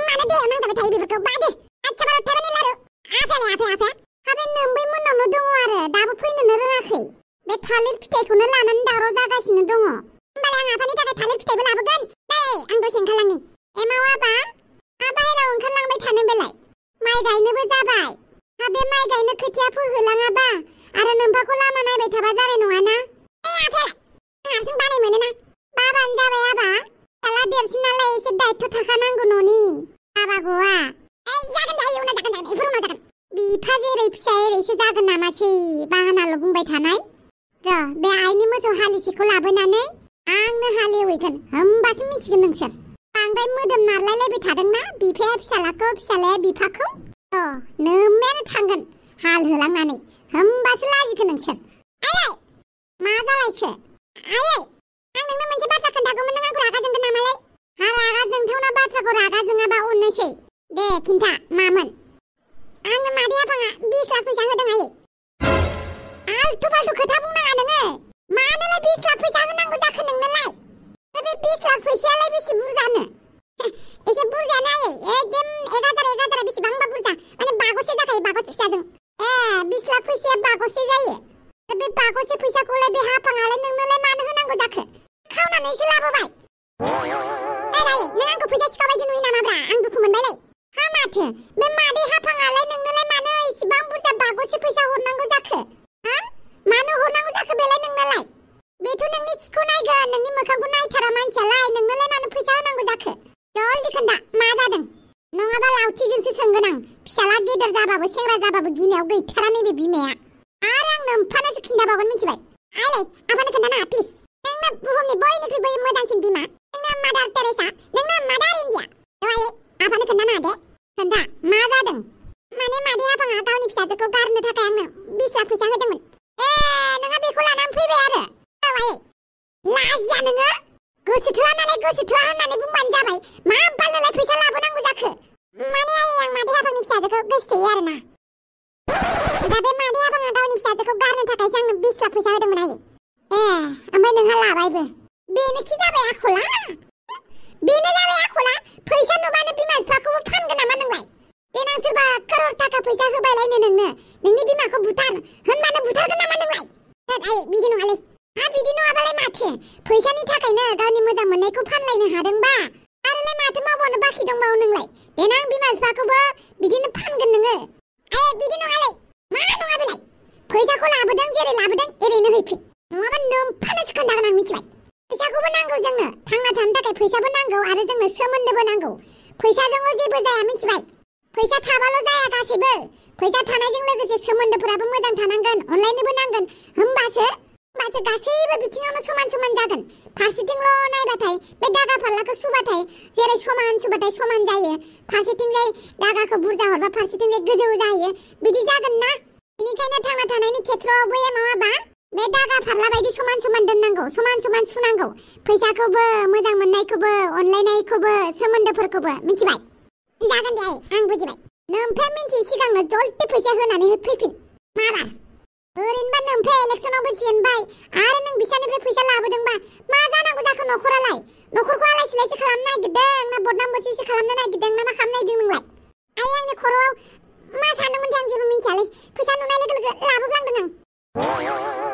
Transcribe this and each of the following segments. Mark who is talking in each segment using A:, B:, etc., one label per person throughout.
A: मानो दैयाव नांजाबाय थायो बेफोरखौ बादो आच्छा बार थाबानि लारु आफायालाय आफाया हाबे नोम्बै मोननावनो दङ आरो दाबो फैनोनो रोङाखै बे थालिर फिथाइखौनो लानानै दावराव जागासिनो दङ होमबालाय आं आफानि थाखाय थालिर फिथाइबो लाबोगोन आं दसे ओंखारलांनि एमाव आबा बाहेरायाव ओंखारलांबाय थानो बेलाय माइ गायनोबो जाबाय हाबे माइ गायनो खोथिया फोहोलाङाबा आरो नोम्फाखौ लामा नायबाय थाबा जानाय नङाना आफायालाय आं हारसिं बानाय मोनोना बाबानो जाबाय आबा फिसाला देरसिन नालाय एसे दायित्व थाखानांगौ न'नि बाबागौआ जागोन दे उनाव जागोन बेफोर उनाव जागोन बिफा जेरै फिसा एरैसो जागोन नामासै बाहानाल' बुंबाय थानाय र' बे आइनि मोसौ हालिसेखौ लाबोनानै आंनो हालेवहैगोन होमबासो मिथिगोन नोंसोर बांद्राय मोदोम नारलायलायबाय थादोंना बिफाया फिसालाखौ फिसालाया बिफाखौ नोम्मायानो थांगोन हाल होलांनानै होमबासो लाजिगोन नोंसोर आयै मा जालायखो आयै आं नोंनो मोनसे बाथ्रा खोन्थागौमोन नों आंखौ रागा जोंगोन नामालै रागा जोंथावना बाथ्राखौ रागा जोङाबा अननोसै दे खिन्था मामोन आंनो मादै आफाङा 20 लाख फैसा होदों आयै आल्थु फाल्थु खोथा बुंनाङा नोङो मानोलाय 20 लाख फैसा होनांगौ जाखो नोंनोलाय बे 20 लाख फैसायालाय बेसे बुरजानो एसे बुरजायानो आयै एकदम 1000 बेसेबांबा बुरजा माने बागसे जाखायो बागस फिसाजों 20 लाख फैसाया बागसे जायो बे बागसे फैसाखौलाय बे हाफाङालाय नोंनोलाय मानो होनांगौ जाखो खावनानैसो लाबोबाय आयै नों आंखौ फैसा सिखाव बायदि नुयो नामाब्रा आं दुखु मोनबायलै हा माथो बे मादै हाफाङालाय नोंनोलाय मानो इसिबां बुरजा बागसे फैसा हरनांगौ जाखो मानो हरनांगौ जाखो बेलाय नोंनोलाय बेथ' नोंनि खिखौ नायगोन नोंनि मोखांखौ नायथारा मानसियालाय नोंनोलाय मानो फैसा होनांगौ जाखो जल्दि खोन्था मा जादों नङाबा लावथिजोंसो सोंगोन आं फिसाला गेदेर जाबाबो सेंग्रा जाबाबो गिनायाव गैथारा नैबे बिमाया आरो आं नोम्फानोसो खिन्थाबावगोन मिथिबाय आइलै आफानो खोन्थानाङा प्लिज नोंनो बुहुमनि बयनिख्रुइबो मोजांसिन बिमा नोंनो मादार टेरेसा नोंनो मादार इन्डिया आइयै आफानो खोन्थानाङा दे खोन्था मा जादों माने मादै आफाङा गावनि फिसाजोखौ गारनो थाखाय आंनो 20 लाख फैसा होदोंमोन नोंहा बेखौ लानानै फैबाय आरो आइयै लाजिया नोङो गोसोथोआ नालाय गोसोथोआ होननानै बुंबानो जाबाय मा बालनोलाय फैसा लाबोनांगौ जाखो माने आं मादै आफांनि फिसाजोखौ गोसोथोयो आरोना दा बे मादै आफाङा गावनि फिसाजोखौ गारनो थाखायसो आंनो 20 लाख फैसा होदोंमोन आइयै ओमफ्राय नोंहा लाबायबो बेनोखि जाबाय आखला बेनो जाबाय आखला फैसा नुबानो बिमा बिफाखौबो फानगोन नामा नोंलाय देनां सोरबा करोड़ थाखा फैसा होबायलायनो नोंनि बिमाखौ बुथार होनबानो बुथारगोन नामा नोंलाय आइयै बिदि नङालै बिदि नङाबालाय माथो फैसानि थाखायनो गावनि मोजां मोननायखौ फानलायनो हादोंबा आरोलाय माथो मावबावनो बाखि दंबावो नोंलाय देनां बिमा बिफाखौबो बिदिनो फानगोन नोङो आइयै बिदि नङालै मा नङा बेलाय फैसाखौ लाबोदों जेरै लाबोदों एरैनो हैफिन नङाबा नोम्फानोसो खोन्थागोन आं मिथिबाय फैसाखौबो नांगौ जोंनो थांना थानो थाखाय फैसाबो नांगौ आरो जोंनो सोमोन्दोबो नांगौ फैसाजोंल' जेबो जाया मिथिबाय फैसा थाबाल' जाया गासैबो फैसा थानायजों लोगोसे सोमोन्दोफोराबो मोजां थानांगोन अनलायनोबो नांगोन होमबासो गासैबो बिथिङावनो समान समान जागोन फारसेथिंल' नायबाथाय बे दागा फारलाखौ सुबाथाय जेरै समान सुबाथाय समान जायो फारसेथिंजाय दागाखौ बुरजा हरबा फारसेथिंजाय गोजौ जायो बिदि जागोन ना बेनिखायनो थांना थानायनि खेत्रआवबो माबा बे दागा फारला बायदि समान समान दोननांगौ समान समान सुनांगौ फैसाखौबो मोजां मोननायखौबो अनलायनायखौबो सोमोन्दोफोरखौबो मिथिबाय जागोन दे आं बुजिबाय नोम्फाया मिन्थियै सिगांनो जल्दि फैसा होनानै फैफिन माबा ओरैनोबा नोम्फाया इलेक्सनावबो जेनबाय आरो नों बिसानिफ्राय फैसा लाबोदोंबा मा जानांगौ जाखो न'खरालाय न'खरखौ आलाय सिलायसो खालामनो नागिरदों ना बदनाम बसिसो खालामनो नागिरदों ना मा खालामनो नागिरदों नोंलाय आइ आंनि खर'आव मा सानदोंमोनथाय आं जेबो मिन्थियालै फैसा नुनाय लोगो लोगो लाबोफ्लांदों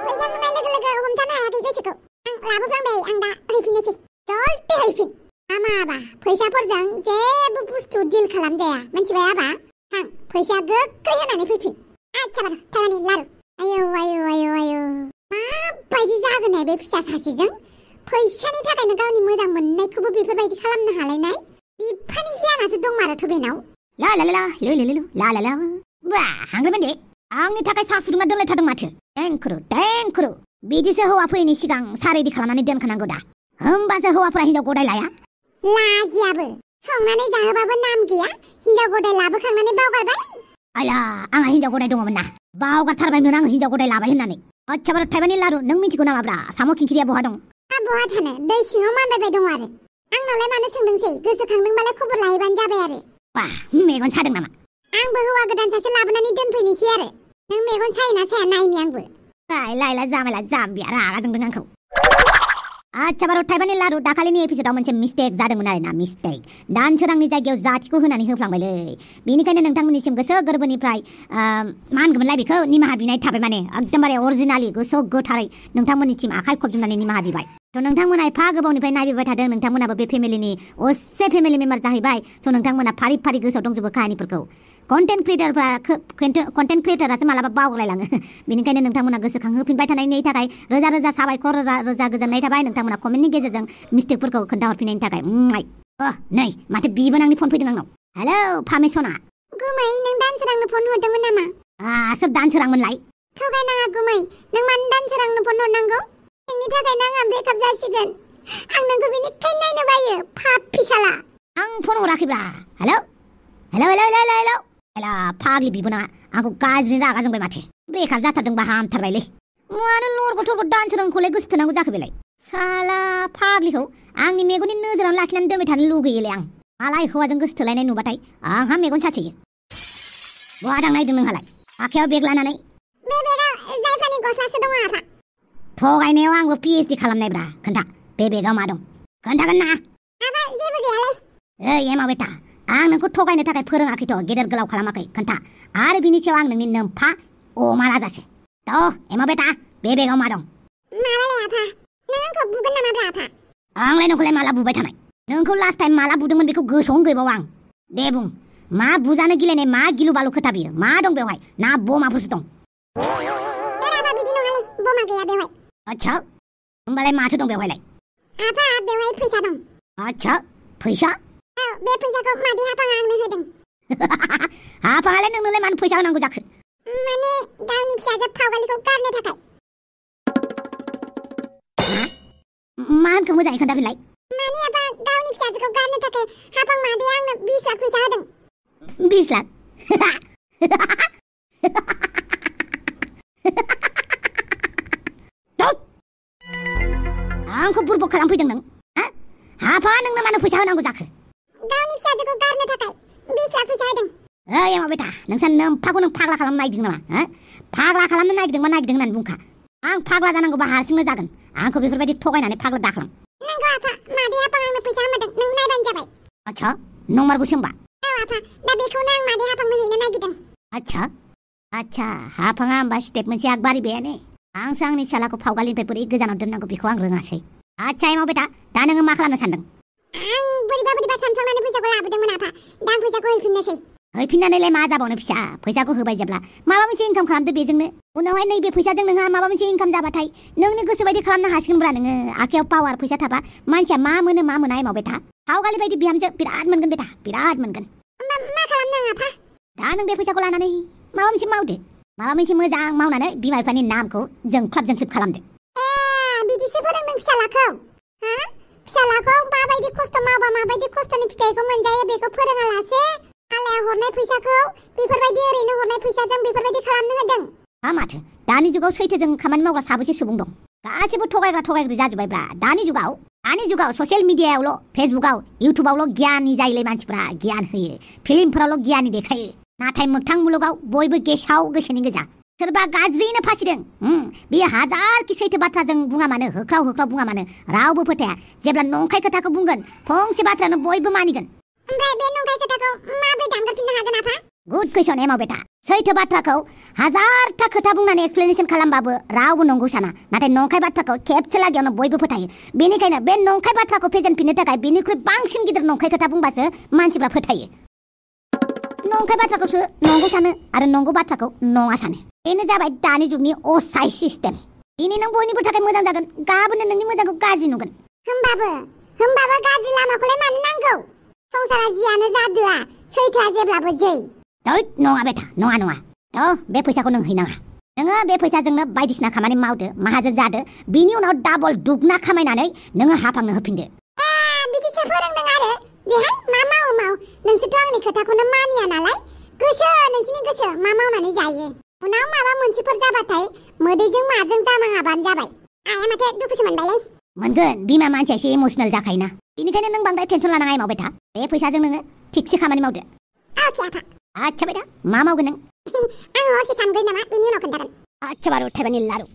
A: फैसा नुनाय लोगो लोगो हमथानो हायाखै गोसोखौ आं लाबोफ्लांबाय आं दा हैफिननोसै जल्दि हैफिन हामाबा फैसाफोरजों जेबो बुस्थु डिल खालामजाया मिथिबाय आबा थां फैसा गोख्रै होनानै फैफिन आच्छा बार थाइबानि लारु आयौ माबायदि जागोनहाय बे फिसा सासेजों फैसानि थाखायनो गावनि मोजां मोननायखौबो बेफोरबायदि खालामनो हालायनाय बिफानि गियानासो दंमारोथ' बेनाव
B: ला हांग्रोमोन दे आंनि थाखाय साहा फुदुंना दोनलायथारदों माथो टेंखुरु बिदिसो हौवा फैयैनि सिगां साहा रेडि खालामनानै दोनखानांगौ दा होमबासो हौवाफोरा हिनजाव गदाय लाया
A: लाजियाबो संनानै जाहोबाबो नाम गैया हिनजाव गदाय लाबोखांनानै बावगारबाय
B: आया आंहा हिनजाव गदाय दङमोन ना बावगारथारबायमोन आं हिनजाव गदाय लाबाय होननानै आच्छा बार थाइबानि लारु नों मिथिगौ नामाब्रा साम' खिंखिरिया बहा दं
A: बहा थानो दै सिङाव मानबाय दं आरो आंनावलाय मानो सोंदोंसै गोसोखांदोंबालाय खबर लाहैबानो जाबाय आरो
B: मेगन सादों नामा
A: आंबो हौवा गोदान सासे लाबोनानै दोनफैनोसै आरो नों मेगन सायोना साया नायनि आंबो
B: लायला जामायला जाम्बिया रागा जोंदों आंखौ आच्छा बारु थाइबानि लारु दाखालिनि एपिसोडआव मोनसे मिस्टेक जादोंमोन आरोना मिस्टेक दानसोरांनि जायगायाव जाथिखौ होनानै होफ्लांबायलै बेनिखायनो नोंथांमोननिसिम गोसो गोरबोनिफ्राय मा होनगोनलाय बेखौ निमाहा बिनाय थाबाय माने एकदमबारे अरिजिनालि गोसो गोथारै नोंथांमोननिसिम आखाइ खबजोबनानै निमाहा बिबाय थ' नोंथांमोना एफा गोबावनिफ्राय नायबोबाय थादों नोंथांमोनाबो बे फेमिलिनि असे फेमिलि मेम्बार जाहैबाय स' नोंथांमोना फारि फारि गोसोआव दंजोबो काहानिफोरखौ कन्टेन्ट क्रिएटरफ्रासो मालाबा बावलायलाङो बेनिखायनो नोंथांमोना गोसोखांहोफिनबाय थानायनि थाखाय रोजा रोजा साबायखर रोजा गोजोननाय थाबाय नोंथांमोना कमेन्टनि गेजेरजों मिस्टेकफोरखौ खोन्थाहरफिननायनि थाखाय नै माथो बिबो आंनि फन फैदों आंनाव हेलौ फामेसना
A: गुमै नों दानसोरांनो फन हरदोंमोन नामा
B: सोर दानसोरांमोनलाय
A: थगायनाङा गुमै नों मानो दानसोरांनो फन हरनांगौ नोंनि थाखायनो आंहा ब्रेकआप जासिगोन आं नोंखौ बेनिखायनो नायनो बायो पाप फिसाला
B: आं फन हराखैब्रा हेलौ हेला फाग्लि बिबोना आंखौ गाज्रि रागा जोंबाय माथो ब्रेकआप जाथारदोंबा हामथारबायलै मानो लरग' थरग' दानसोरांखौलाय गोसो थोनांगौ जाखो बेलाय साला फाग्लिखौ आंनि मेगननि नोजोरावनो लाखिनानै दोनबाय थानो लुगैयोलै आं मालाय हौवाजों गोसो थोलायनाय नुबाथाय आंहा मेगन साथियो बहा दांनायदों नोंहालाय आखायाव बेग लानानै
A: बे बेगाव जायफानि गस्लासो दङ आफा
B: थगायनायाव आंबो पिएइचडि खालामनायब्रा खोन्था बे बेगाव मा दं खोन्थागोन ना
A: आफा जेबो गैयालै
B: ओइ एमा बेटा आं नोंखौ थगायनो थाखाय फोरोङाखैथ' गेदेर गोलाव खालामाखै खोन्था आरो बिनि सायाव आं नोंनि नोमफा अमा राजासो थ' एमा बेटा बे बेगाव मा दं
A: मालाय आफा नों आंखौ बुगोन नामा ब्रा आफा
B: आंलाय नोंखौलाय माला बुबाय थानाय नोंखौ लास्ट टाइम माला बुदोंमोन बेखौ गोसोआवनो गैबावा आं दे बुं मा बुजानो गिलायनाय मा गिलु बालु खोथा बियो मा दं बेवहाय ना बमाफोरसो दं
A: आफा बिदि नङालै बमा गैया बेवहाय
B: आच्छा होमबालाय माथो दं बेवहायलाय
A: आफा बेवहाय फैसा दं
B: आच्छा फैसा
A: औ बे फैसाखौ मादै हाफाङा आंनो होदों
B: हाफाङालाय नोंनोलाय मानो फैसा होनांगौ जाखो
A: माने गावनि फिसाजो फावगालिखौ गारनो थाखाय
B: मा होनखो मोजाङै खोन्थाफिनलाय
A: माने आफा गावनि फिसाजोखौ गारनो थाखाय हाफां मादैया आंनो 20 लाख फैसा होदों
B: 20 लाख आंखौ बुरबक खालामफैदों नों हाफाङा नोंनो मानो फैसा होनांगौ जाखो
A: गावनि फिसाजोखौ गारनो थाखाय 20 लाख फैसा होदों
B: ओइ एमा बेटा नोंसा नोमफाखौ नों फाग्ला खालामनो नागिरदों नामा फाग्ला खालामनो नागिरदोंबा नागिरदों होननानै बुंखा आं फाग्ला जानांगौबा हारसिंनो जागोन आंखौ बेफोरबायदि थगायनानै फाग्ला दाखालाम
A: नंगौ आफा मादै हाफां आंनो फैसा होदों नों नायबानो जाबाय
B: आच्छा नंमारगौसो होमबा
A: औ आफा दा बेखौनो आं मादै हाफांनो हैनो नागिरदों
B: आच्छा हाफाङा होमबा स्टेप मोनसे आगबारिबायानो आंसो आंनि फिसालाखौ फावगालिनिफ्राय बोरै गोजानाव दोननांगौ बेखौ आं रोङासै आच्छा एमा बेटा दा नोङो मा खालामनो सानदों
A: आं बोरैबा सानफ्लांनानै फैसाखौ लाबोदोंमोन आफा दा आं फैसाखौ हैफिननोसै
B: हैफिननानैलाय मा जाबावनो फिसा फैसाखौ होबाय जेब्ला माबा मोनसे इनकाम खालामदो बेजोंनो उनावहाय नैबे फैसाजों नोंहा माबा मोनसे इनकाम जाबाथाय नोंनि गोसो बायदि खालामनो हासिगोनब्रा नोङो आखायाव पावार फैसा थाबा मानसिया मा मोनो मा मोना एमा बेटा फावगालि बायदि बिहामजो बिराद मोनगोन बेटा बिराद मोनगोन
A: मा खालामनांगौ आफा
B: दा नों बे फैसाखौ लानानै माबा मोनसे मावदो माबा मोनसे मोजां मावनानै बिमा बिफानि नामखौ जोंख्लाब खालामदो
A: बिदिसो फोरोंदों फिसालाखौ फिसालाखौ माबायदि खस्थ' मावबा माबायदि खस्थ'नि फिथाइखौ मोनजायो बेखौ फोरोङालासे आलाया हरनाय फैसाखौ बेफोरबायदि ओरैनो हरनाय फैसाजों बेफोरबायदि खालामनो होदों
B: माथो दानि जुगाव सैथोजों खामानि मावग्रा साबेसे सुबुं दं गासिबो थगायग्रा जाजोब्बायब्रा दानि जुगाव ससियेल मिडियायावल' फेसबुकआव इउटुबावल' गियानि जायोलै मानसिफ्रा गियान होयो फिल्मफोरावल' गियानि देखायो नाथाय मोगथां मुलुगाव बयबो गेसाव गोसोनि गोजा सोरबा गाज्रियैनो फासिदों बेयो हाजारखि सैथो बाथ्राजों बुङा मानो होख्राव बुङा मानो रावबो फोथाया जेब्ला नंखाय खोथाखौ बुंगोन फंसे बाथ्रानो बयबो मानिगोन
A: ओमफ्राय बे नंखाय खोथाखौ माबोरै दानगारफिननो हागोन आफा
B: गुड कुइसन एमा बेटा सैथो बाथ्राखौ हाजारथा खोथा बुंनानै एक्सप्लेनेसन खालामबाबो रावबो नंगौ साना नाथाय नंखाय बाथ्राखौ खेबसे लागैयावनो बयबो फोथायो बेनिखायनो बे नंखाय बाथ्राखौ फेजेनफिननो थाखाय बेनिख्रुइ बांसिन गिदिर नंखाय खोथा बुंबासो मानसिफ्रा फोथायो नंखाय बाथ्राखौसो नंगौ सानो आरो नंगौ बाथ्राखौ नङा सानो बेनो जाबाय दानि जुगनि असाइ सिस्टेम दिनै नों बयनिबो थाखाय मोजां जागोन गाबोननो नोंनि मोजांखौ गाज्रि नुगोन
A: होमबाबो गाज्रि लामाखौलाय मानो नांगौ संसारा जियानो जादुआ सैथोआ जेब्लाबो जै
B: नङा बेटा नङा बे फैसाखौ नों हैनाङा नोङो बे फैसाजोंनो बायदिसिना खामानि मावदो माहाजोन जादो बिनि उनाव डाबल दुगना खामायनानै नोङो हाफांनो होफिनदो
A: बिदिसो फोरोंदों आरो बेहाय मा माव नोंसोरथ' आंनि खोथाखौनो मानिया नालाय नोंसिनि गोसो मा मावनानै जायो उनाव माबा मोनसेफोर जाबाथाय मोदैजों माजों जानाङाबानो जाबाय आया माथो दुखुसो मोनबायलै
B: मोनगोन बिमा मानसिया एसे इमोसनेल जाखायोना बेनिखायनो नों बांद्राय टेनसन लानाङा एमा बेटा बे फैसाजों नोङो थिगसे खामानि मावदो
A: अके आफा
B: आच्छा बेटा मा मावगोन नों
A: आं हरसे सानग्रोयो नामा बेनि उनाव खोन्थागोन
B: आच्छा बारु थाइबानि लारु